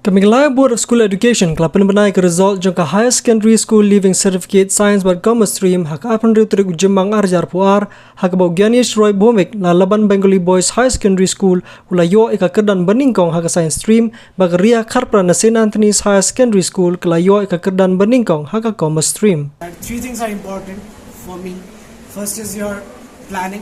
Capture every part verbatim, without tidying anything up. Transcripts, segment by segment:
Ka Meghalaya Board of School Education ka la pynbna ïa ka result jong ka Higher Secondary School Leaving Certificate Science bad Commerce Stream ha ka arphew hynriew tarik u Jymmang ar hajar arphew ar, ha kaba u Gyanesh Roy Bhowmik na Laban Bengali Boys Higher Secondary School u la ïoh ïa ka kyrdan banyngkong ha ka Science Stream, bad ka Ria Kharpran na Saint Anthony's Higher Secondary School ka la ïoh ïa ka kyrdan banyngkong ha ka Commerce Stream. Three things are important for me. First is your planning,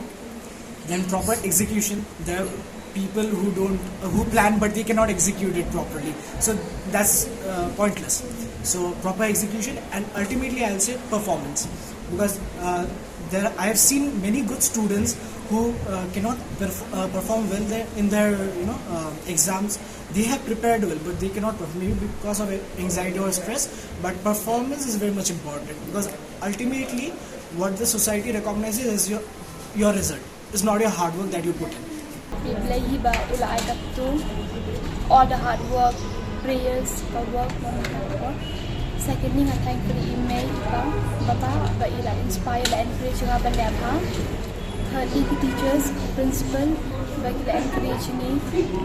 then proper execution. There are people who don't, uh, who plan but they cannot execute it properly. So that's uh, pointless. So proper execution and ultimately I'll say performance, because uh, there I have seen many good students who uh, cannot perf- uh, perform well there in their you know uh, exams. They have prepared well, but they cannot perform maybe because of anxiety or stress. But performance is very much important because ultimately, what the society recognizes is your your result. It's not your hard work that you put in. Blei hi ba u la ai ka ptu, all the hard work, prayers, ka work, ka work. Secondly, nga thankful i mei i pa, baba, ba i la inspire, la encourage nga ban leh bha. Thirdly, ki teachers, principal, ba ki la encourage ngi.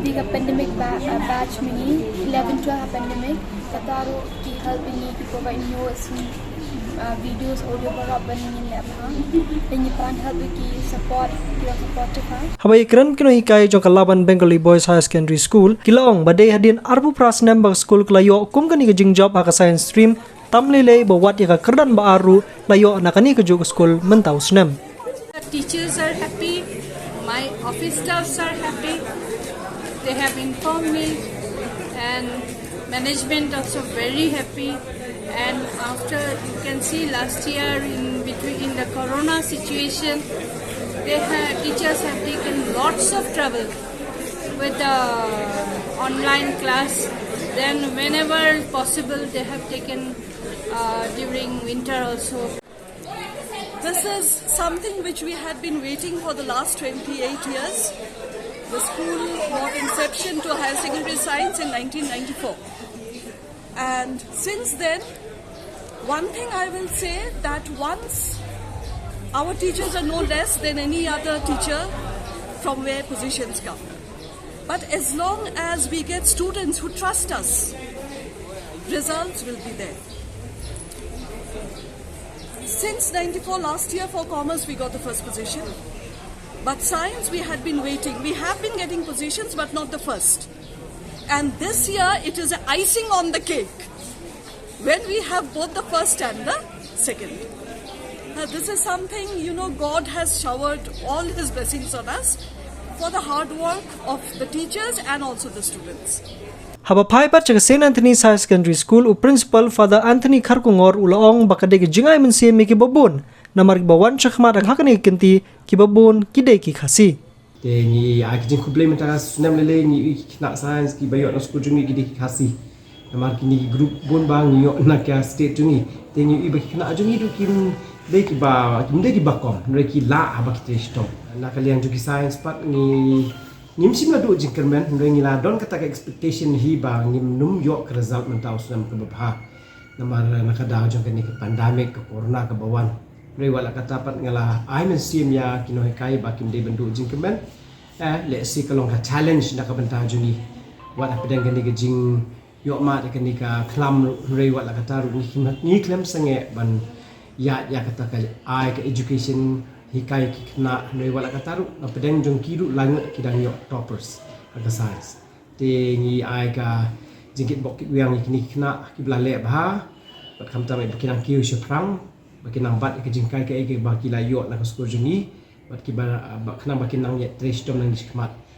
Dei ka pandemic ba, uh, batch mynni, eleven twelve pandemic, kata ruh ki help ngi, ki provide notes, uh, videos, audio baroh ban ngin leh bha. Te ngi pan help ki support, ki support bha. Haba ïakren ki nonghikai jong ka Laban Bengali Boys Higher Secondary School ki la ong ba dei hadien arphew phra snem ba ka skul ka la ïoh kum kane ka jingjop ha ka Science Stream, tam lei lei ba wat ïa ka kyrdan ba ar ruh la ïoh na kane kajuh ka skul mynta u snem. The teachers are happy, my office staffs are happy. They have informed me and management also very happy. And after, you can see, last year in between, in the corona situation, they have, teachers have taken lots of trouble with the online class. Then whenever possible, they have taken uh, during winter also. This is something which we had been waiting for the last twenty-eight years. The school brought inception to higher secondary science in nineteen ninety-four. And since then, one thing I will say, that once our teachers are no less than any other teacher from where positions come. But as long as we get students who trust us, results will be there. Since ninety-four last year for commerce, we got the first position. But science, we had been waiting. We have been getting positions, but not the first. And this year, it is icing on the cake when we have both the first and the second. Now, this is something, you know, God has showered all His blessings on us for the hard work of the teachers and also the students. Haba phai pat sha ka Saint Anthony's Higher Secondary School, u Principal Father Anthony Kharkongor u la ong ba ka dei ka jingai mynsiem ïa kiba bun, namar kiba wan shakhmat ha kane ka kynti kiba bun ki dei ki Khasi. Te ngi ai ka jingkhublei mynta ka snem lei lei, ngi ïohi ki khynnah science kiba ïoh na skul jong ngi ki dei ki Khasi. Namar kine ki group bun ba ngi ïoh na ka state jong ngi. Te ngi ïohi ba ki khynnah jong ngi ruh kim dei kiba, kim dei kiba kong, hynrei ki lah haba ki trei shitom. Na ka liang jong ki science pat ngi, ngim shym la duh jingkyrmen, hynrei ngi la don kata ka expectation hi ba ngim nym ïoh ka result mynta u snem kaba bha. Namar na ka daw jong kane ka pandemic, ka corona kaba wan. Hynrei wat la katta pat nga la ai mynsiem ïa ki nonghikai ba kim dei ban duh jingkmen. Eh, lehse ka long ka challenge na ka bynta jong ngi. Wat hapdeng kane ka jingïoh mad ïa kane ka khlam ruh, hynrei wat la katta ruh ngi khlem, ngi khlem sangeh ban ïaid ïa kata ka ai ka education, hikai ki khynnah, hynrei wat la katta ruh hapdeng jong ki ruh la ngut ki dang ïoh toppers ha ka science. Te ngi ai ka jingkitbok kitwiang ïa kine ki khynnah kiba la leh bha, bad khamtam ïa ba ki nang kiew shaphrang, ba ki nang bat ïa ka jinghikai kaei kaba ki la ïoh na ka skul jong ngi, bad kiba, ba khnang ba ki nang ïa trei shitom nangne shakhmat.